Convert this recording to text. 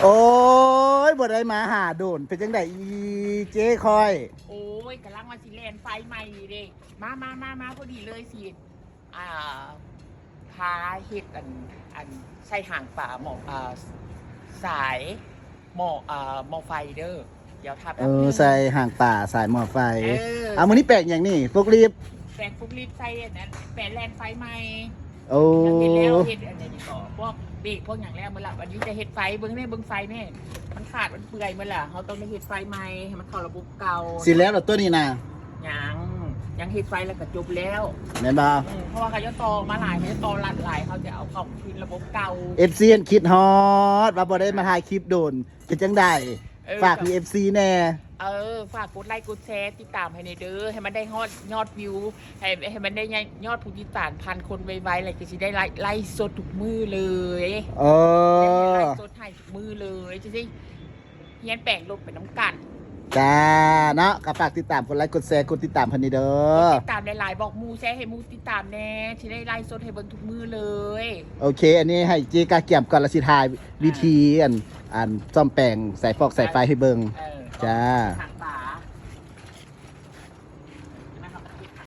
ໂອ້ຍ ບໍ່ໄດ້ມາຫາດົນ ເປັນຈັ່ງໃດອີເຈ້ຂ້ອຍ? ໂອ້ຍ ກຳລັງວ່າຊິແລ່ນໄຟໃໝ່ນີ້ເດ້ ມາ ມາ ມາ ມາ ພໍດີເລີຍຊິ ອ່າ ພາເຮັດອັນ ອັນໃສ່ຫາງປາໝໍ້ ອ່າ ສາຍໝໍ້ ອ່າ ໝໍ້ໄຟເດີ ດຽວຖ້າແປັບໜຶ່ງ ເອີ ໃສ່ຫາງປາສາຍໝໍ້ໄຟ ເອີ ເອົາ ມື້ນີ້ແປງຫຍັງນີ້? ຟຸກລິບ ແປງຟຸກລິບໃສ່ອັນນັ້ນ ແປງແລ່ນໄຟໃໝ່. ໂອ້ ເຮັດແລ້ວ ເຮັດອັນນີ້ກໍພວກເບຣກພວກຫຍັງແລ້ວໝົດລະ ບັດນີ້ຈະເຮັດໄຟ ເບິ່ງແນ່ ເບິ່ງໄຟແນ່ ມັນຂາດມັນເປື່ອຍໝົດລະ ເຮົາຕ້ອງໄດ້ເຮັດໄຟໃໝ່ໃຫ້ມັນເຂົ້າລະບົບເກົ່າ. ຊິແລ້ວລະຕົວນີ້ນະ? ຍັງ ຍັງເຮັດໄຟລະກະຈົບແລ້ວ ແມ່ນບໍ່? ອືມ ເພາະວ່າເຂົາເຈົ້າຕໍ່ມາຫຼາຍ ເຂົາເຈົ້າຕໍ່ລັດຫຼາຍ ເຮົາຈະເອົາເຂົ້າຄືນລະບົບເກົ່າ. ເອັຟຊີ ຫັ້ນຄິດຮອດວ່າບໍ່ໄດ້ມາຖ່າຍຄລິບດົນ ເປັນຈັ່ງໃດ? ເອີ ຝາກຄືເອັຟຊີແນ່. ເອີ ຝາກກົດໄລກົດແຊ ຕິດຕາມໃຫ້ແນ່ເດີ ໃຫ້ມັນໄດ້ຮອດຍອດວິວ ໃຫ້ ໃຫ້ມັນໄດ້ຍອດຜູ້ຕິດຕາມພັນຄົນໄວໆ ແລ້ວກໍຊິໄດ້ໄລ ໄລສົດທຸກມື້ເລີຍ. ເອີ ໄລສົດໃຫ້ທຸກມື້ເລີຍ ຈັ່ງຊີ້ ຮຽນແປງລົດໄປນຳກັນ. ຈ້າ ເນາະ ກໍຝາກຕິດຕາມ ກົດໄລກົດແຊ ກົດຕິດຕາມເພິ່ນແນ່ເດີ ກົດຕິດຕາມຫຼາຍໆ ບອກໝູ່ ແຊໃຫ້ໝູ່ຕິດຕາມແນ່ ຊິໄດ້ໄລສົດໃຫ້ເບິ່ງທຸກມື້ເລີຍ. ໂອເຄ ອັນນີ້ໃຫ້ເຈ້ກະກຽມກ່ອນ ແລ້ວຊິຖ່າຍວິທີ ອ່າ ອັນ ອັນສ້ອມແປງສາຍຟອກສາຍໄຟໃຫ້ເບິ່ງ. ເອີ ຈ້າ.